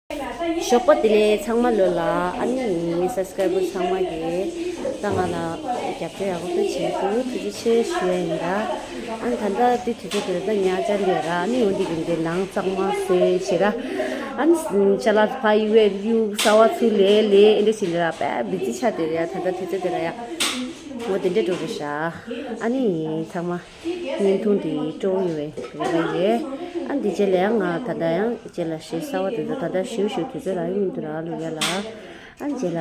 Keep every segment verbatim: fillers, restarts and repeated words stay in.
ཞོགས་པ་བདེ་ལེགས་ཚང་མ་ལོ་ལ། ཨ་ནི་ངའི་སབ་སི་ཀ་རའི་བར་ཚང་མ་གིས་ད་ང་ལ་རྒྱབ་སྐྱོར་ཡག་པོ་བྱས་འདུག་ཐུགས་རྗེ་ཆེ་ཞུ་ཡ་ཡིན་ད། ཨ་ནི་ད་ལྟ་དེ་དུས་ཚོད་དེ་ལ་ད་ཉལ་ཅག་ལས་ར། ཨ་ནི་འོན་ཏེ་གི་འདི་ནང་གཙང་མ་བཟོས་བྱེད་ར། ཨ་ནི་ཅ་ལག་ཕ་ཡུ་བའི་གཡུག་གསར་བ་ཚུར་ལས་ལས་ཨེ་འདྲ་བྱེད་ར། དཔེ་བི་ཛི་ཆགས་བསྡད་ར། ད་ལྟ་དུས་ཚོད་དེ་ལ་ཡ་འོ་དེ་འདྲ་འགྲོ་རེད་ཤག་ཨ་ནི་ཚང་མ་བརྙན་ཐུང་འདི་སྤྲོ་བོ་ཡོད་པའི་རེ་བ་ཡོད། ཨ་འདི་རྗེས་ལ་ཡང་ང་ད་ལྟ་ཡང་རྗེས་ལ་གཞས་གསར་བ་དེ་ཚོ་ད་ལྟ་ཞུ་ཞུ་དུས་ཚོད་རག་གི་མི་འདུག་ར། ལོ་ཡ་ལ། ཨ་རྗེས་ལ་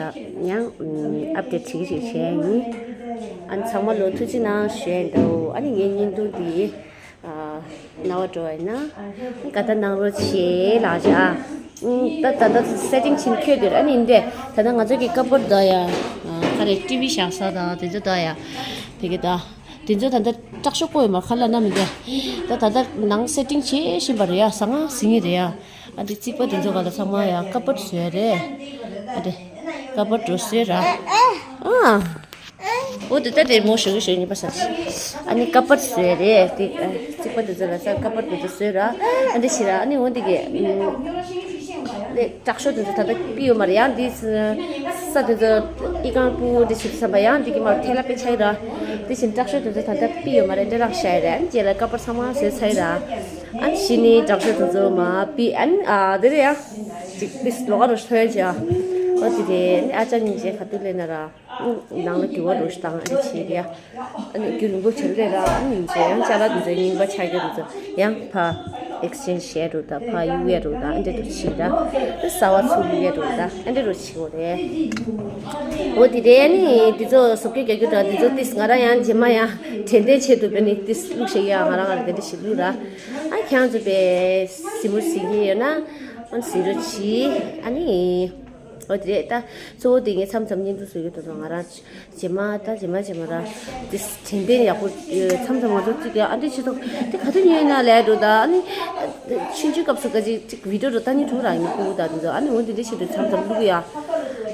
ཡང་ཨབ་ཌེཊ་བྱེད་ཀྱི་ཞིག་བྱས་ཡིན། ཨ་ཚང་མ་ལོ་ཐུགས་རྗེ་གནང་ཞུ་ཡ་ཡིན་ད། ཨ་ནི་ངའི་བརྙན་ཐུང་འདི་ཨ་རྣ་བ་འགྲོ་བ་ཡིན་ན་དགའ་ད་གནང་རོགས་བྱེད་ལགས་བྱ། ཨ་ད་ད་ལྟ་སེ་ཊིང་ཕྱིན་འཁྱོལ་འདུག་ཨ་ནི་འདི་ད་ལྟ་ང་ཚོ་གི་ཀ་པོར་ཌི་ད་ཡ་ཨ་ག་རེ་ཊི་ཝི་བཞག་ས་དང་དེ་ཚོ་ད་ཡ་དེ་གི་ད། དེ་ཚོ་ད་ལྟ་དྲག་ཤོས་བཀོད་ཡོད་མ་རེད། ཁ་ལ་ན་མི་འདུག་ད་ད་ལྟ་ནང་སེ་ཊིང་བྱེད་བཞིན་པ་རེད་ཡ། ཟ་ང་ཟིན་ངེས་རེད་ཡ། ཨ་འདི་རྩིག་པ་དེ་ཚོ་ག་ལ་ཚང་མ་ཡ་ཀ་པོར་ཌི་བཟོས་རེད། ཨ་འདི་ཀ་པོར་ཌི་བཟོས་ར། ཨ་འོ་དེ་ལྟ་དེ་མོ་ཞུ་གི་ཞུ་ཉི་པ་ས། ཨ་ནི་ཀ་པོར་ཌི་བཟོས་རེད་དེ། ཨ་རྩིག་པ་དེ་ཚོ་ལ་ས་ཀ་པོར་ཌི་དེ་ཚོ་བཟོས་ར། ཨ་འདི་བྱེད་ར། ཨ་ནི་འོ་འདི་གི་ཨ་དྲག་ཤོས་དེ་ཚོ་ད་ལྟ་ཕུད་ཡོད་མ་རེད་ཡ། འདི་ས་དེ་ཚོ་ཨི་ཁང་པུ་འདི་བྱེད་བསམ་པ་ཡང་འདི་གི་མར་ཐལ་ལ་དཔེ་ཆགས་ཡོད་ར། དེ་བཞིན་དྲག་ཤོས་དེ་ཚོ་ད་ལྟ་ཕུད་ཡོད་མ་རེད། འདི་རག་ཤག་ཡོད་རེད། ཨ་ནི་རྗེས་ལ་ཀ་པོར་ཌི་ཚང་མ་བཟོས་ཚར་ཡོད་ར། ཨ་ནི་གཞི་ནས་དྲག་ཤོས་དེ་ཚོ་མ་ཕུད། ཨ་ནི་ཨ་དེ་རེད་ཡ། ཅིག་པིས་ལོག་ག་རུ་ཐོན་བྱས། ཨ་དེ་རེད། ཨ་ནི་ཨ་ཅག་གཉིས་ཀྱིས་ཁ་ཐུག་ལས་ན་ར། ནང་ལ་རྒྱུ་བ་རུ་བཏང་ཨ་ནི་བྱེད་རེད་ཡ། ཨ་ནི་རྒྱུ་རིང་པོ་བྱེད་རེད་ར། ཨ་ནི་མཇལ་ཡང་ཅ་ལག་དེ་ཚོ་རྙིང་པ་ཆགས་རྒྱུ་དེ་ཚོ་ཡང་ཕ་ཨེག་སི་ཅེན་ཇི་བྱས་རུ་ད། ཕ་གཡུག་ཡས་རུ་ད། ཨ་འདྲ་རུ་བྱེད་ར། ཨ་གསར་བ་ཚུར་གཡུག་ཡས་རུ་ད། ཨ་འདྲ་རུ་བྱེད་འོ་རེད། འོ་དེ་རེད། ཨ་ནི་དེ་ཚོ་བཟོ་བཀོད་རྒྱག་རྒྱུ་ད་དེ་ཚོ་ཏིས་ང་རང་ཡང་རྗེས་མ་ཡང་དྲན་རྟེན་ཆེད་དུ་བྱས་ནས་ཏིས་བླུགས་ཤེས་ཡ། ང་རང་ང་རང་དེ་འདྲ་ཞིག་བླུགས་ར། ཨ་ཁྱེད་རང་ཚོ་པས་གཟིགས་མོ་གཟིགས་ཀྱི་ཡོད་ན་ཨ་གཟིགས་རོགས་གྱིས། ཨ་ནི། འོ་དེ་རེད། ད་གཙོ་བོ་དེ་ངས་མཚམས་མཚམས་བརྙན་ཐུང་བཟོ་རྒྱུ་དེ་ཚོ་ང་རང་རྗེས་མ་ད་རྗེས་མ་རྗེས་མ་ར་དེ་དྲན་རྟེན་ཡག་པོ་མཚམས་མཚམས་ང་ཚོ་གཅིག་གི་ཨ་འདྲ་བྱེད་ཐུབ། དེ་ག་དུས་ཉོས་ན་ལས་འགྲོ་ད། ཨ་ནི་ཆུང་ཆུང་སྐབས་སུ་ག་ཅིག་ཅིག་བི་ཌི་ཡོ་འགྲོ་ད་ནི་ཐུག་རང་ཡིན་ཁུག་ད་དེ་ཚོ། ཨ་ནི་འོ་དེ་འདྲ་བྱེད་དུས་མཚམས་མཚམས་བླུག་ཡ། ཨ་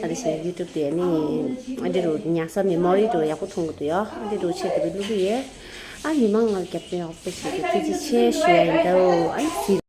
འདྲ་བྱས་ཡུ་ཊུབ་དེ་ཨ་ནི་ཨ་འདྲ་རུ་ཉར་ས་མེ་མོ་རི་རུ་ཡག་པོ་མཐོང་གི་འདུག་ཡ། ཨ་འདྲ་རུ་ཆེད་དུ་བླུག་གི་ཡོད། ཨ་མི་མང་ང་ལ་རྒྱབ་སྐྱོར་ཡག་པོ་བྱེད་དུས་ཐུགས་རྗེ་ཆེ་ཞུ་ཡ་ཡིན་ད། ཨོ་ཨ་ནི་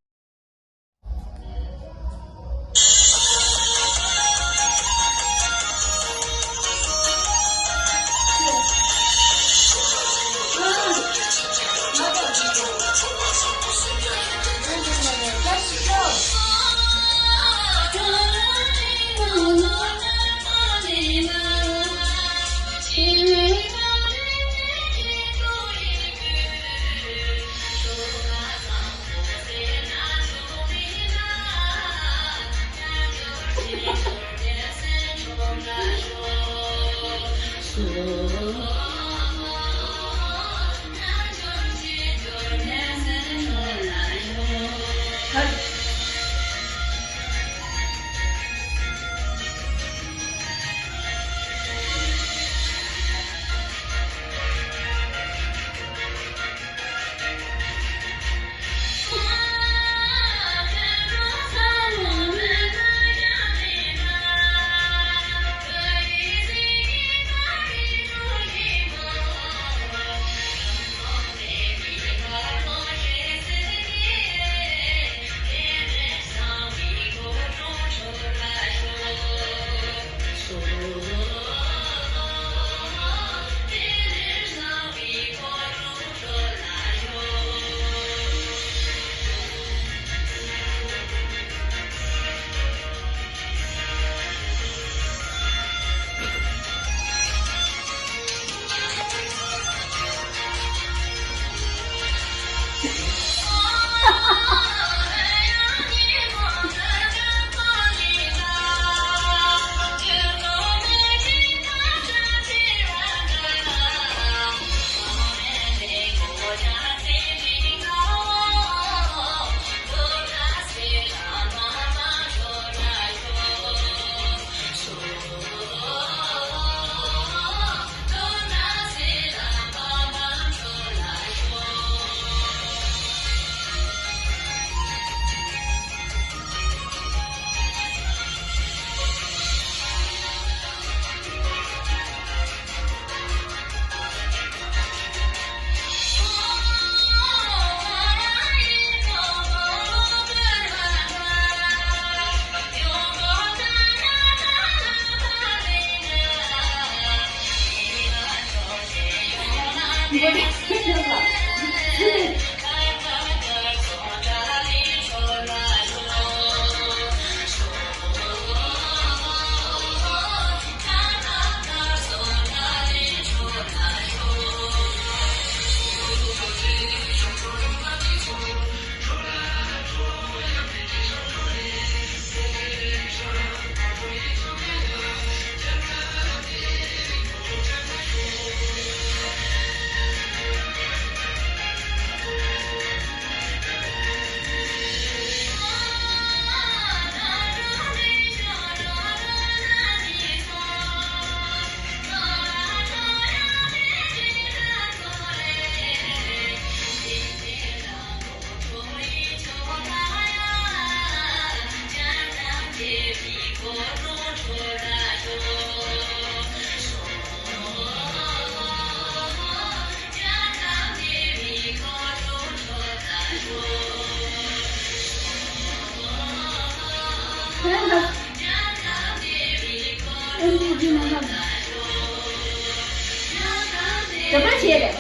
གྲབས་པ་བྱས་རེད།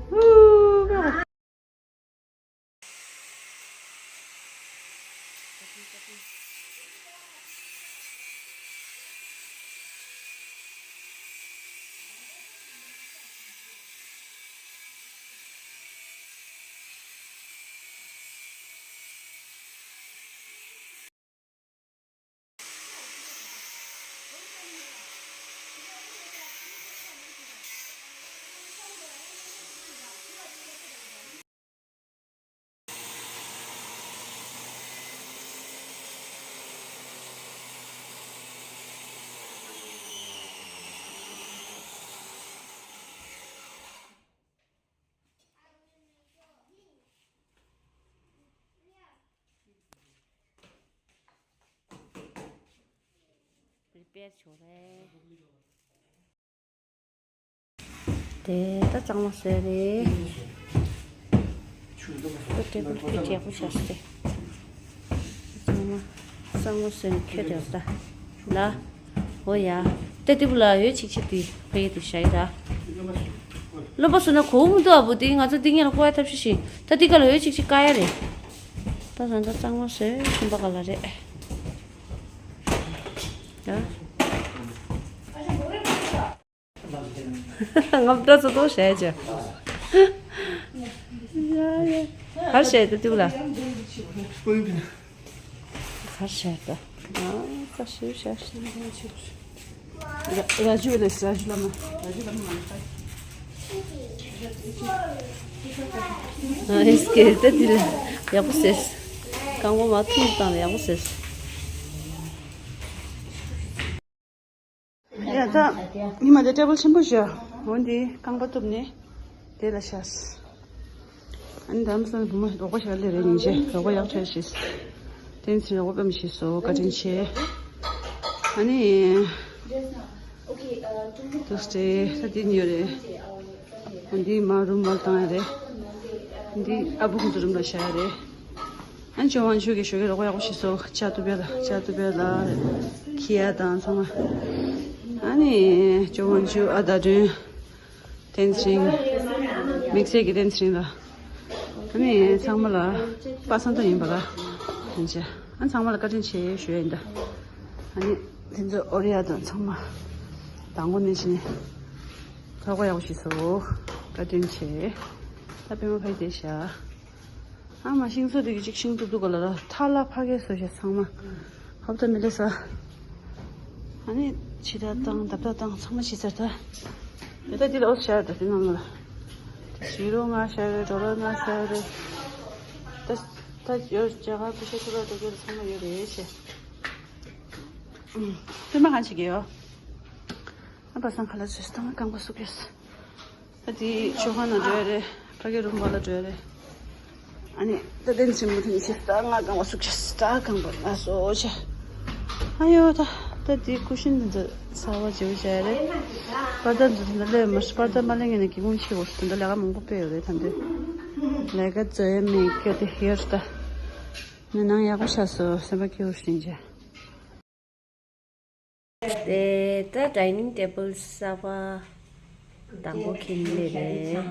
པི་རི་པེར་བྱུང་རེད། དེ་ད་གཙང་མ་བཟོས་རེད། ད་ཏེ་བུལ་དཔེ་རྒྱག་པོ་བཞག་སྟེ། གཙང་མ་གཙང་མ་བཟོས་ནས་ཁྱོད་དེ་ད་ལ། འོ་ཡ། ཏེ་ཏི་བུ་ལ་འོད་ཅིག་ཅིག་དེ་ཕ་གི་དེ་བཞག་ཡོད་ད། རློན་པ་བཟོས་ན་གོ་མི་འདུག་ཨ་བུ། དེ་ང་ཚོ་འདི་ངས་ལ་ཀོ་ཡ་ཐབས་ཤེས་ཤིང་ད་འདི་ག་ལ་འོད་ཅིག་ཅིག་དཀའ་ཡ་རེད། ད་ད་ད་གཙང་མ་བཟོས་ཤིང་པ་ག་ལ་རེད། ཡ། ངམ་ཏྲ་ཚོ་ཏོ་ཞེ་ཅེ། ཡ་ཡ། གར་ཞེ་ཏུ་ཏུ་ལ། གར་ཞེ་ཏུ། ཨ་ས་ཞུ་ཞེ་ཞེ། ར་ཇུ་ལེ་ར་ཇུ་ལ་མ་ར་ཇུ་ལ་མ། ཨ་ཨེ་སི་ཀེ་ཏ་དི་ལ་ཡག་པོ་ཟེར། རྐང་པ་མ་ཐུང་བཏང་ཡག་པོ་ཟེར། ཡ་ད། ཉི་མ་དེ་ཊེ་བལ་ཆེན་པོ་བཞག་འོ་འདི་རྐང་པ་གཏུབ་ནས་དེ་ལ་བཞག་ཨ་ནི་དམ་སང་བུ་མོ་རོགས་པ་ཞིག་ལས་རེད་ཡིན་ཅེ་རོགས་པ་ཡག་ཐོས་ཤིས། བསྟན་ཚེ་རོགས་པ་ཕེམ་ཤིས་སོ་བཀའ་དྲིན་ཆེ། ཨ་ནི། ཏུས་ཏེ་ས་དེ་ཉོ་རེད། འདི་མ་རུམ་མ་བཏང་ཡ་རེད། འདི་ཨ་བུ་ཁོང་ཚོ་རུམ་ལ་བཞག་ཡ་རེད། ཨན་ཅོ་ཝང་ཆུ་གི་ཞོགས་ཀས་རོགས་ཡག་པོ་ཞིག་སོ་ཇ་ཏུ་པེ་ལ་ཇ་ཏུ་པེ་ལ་ཁི་ཡ་དང་ཚང་མ། ཨ་ནི་ཅོ་ཝང་ཆུ་ཨ་ད་དྲུན་བསྟན་ཚེ་རིང་། དམིགས་བསལ་གྱི་བསྟན་ཚེ་རིང་ལ། ཨ་ནི་ཚང་མ་ལ་པ་སངས་ཏོ་ཡིན་པ་ལ་དྲིན་ཆེ། ཨ་ཚང་མ་ལ་བཀའ་དྲིན་ཆེ་ཞུ་ཡ་ཡིན་ད། ཨ་ནི་དེ་ཚོ་ཨོ་རི་ཡ་དང་ཚང་མ་དང་པོ་ནས་ཕྱིན་ནས་ཁ་གོ་ཡག་པོ་ཞིག་སོ། བཀའ་དྲིན་ཆེ། ད་པད་མ་ཕ་གི་དེ་བཞག་ཨ་མ་ཤིང་བཟོ་དེ་གི་ཅིག་ཤིང་ཏུ་ཏུ་ག་ལ་ལ་ཐ་ལ་ཕ་གི་བཟོ་བྱས་ཚང་མ་ཧོབ་ད་མི་ལ་ས། ཨ་ནི་ཕྱི་ད་བཏང་འདབ་ད་བཏང་ཚང་མ་ཕྱི་ཚར་ད། ད་འདི་ལ་ཨོ་ཤར་ད་དེ་ནང་ལ། ཞི་རོ་ང་ཤར་རེ་རོ་རོ་ང་ཤར་རེ། ད་ད་ཡོད་རྒྱ་གར་བུ་ཤ་ཐུ་ར་ད་གེ་ཚང་མ་ཡོད་རེད་ཤེ། ཨུམ། ཕེ་མ་གང་ཞིག་གི་ཡོད། ཨ་པ་སང་ཁ་ལ་ཚོས་ད་ང་རྐང་པ་སུ་གེས། ད་དེ་ཆོས་ཁང་ནང་འགྲོ་ཡ་རེད། ཕ་གི་རུམ་པ་ལ་འགྲོ་ཡ་རེད། ཨ་ནི་ད་དེ་ནི་སེམས་མུ་མཐུད་ནས་ཤི་ད་ང་རྐང་པ་སུ་གེས་ད་རྐང་པ་ང་སོ་ཆེ། ཨ་ཡོ་ད་ད་དེ་ཀུ་ཤིན་འདི་ཚོ་གསར་པ་བརྗེ་པོ་བྱས་རེད། པར་ད་འདི་ཚོ་ལས་མ་པར་ད་མ་ལེན་ངེས་ནས་སྐྱིད་ཁུང་ཆེ་བོ་ཞིག་ད་ལས་ཀ་མང་པོ་སྤེལ་ཡོད་རེད་ད་འདི། ལས་ཀ་བཟོ་ཡ་མེད་སྐྱོ་དེ་ཡོད་ད། ནི་ནང་ཡག་པོ་ཆགས་སོ་སེམས་པ་སྐྱིད་པོ་ཞིག་བྱས། དེ་ད་ཌའི་ནིང་ཊེ་བལ་གསར་པ་དང་པོ་ཁྱེར་ནི་རེད།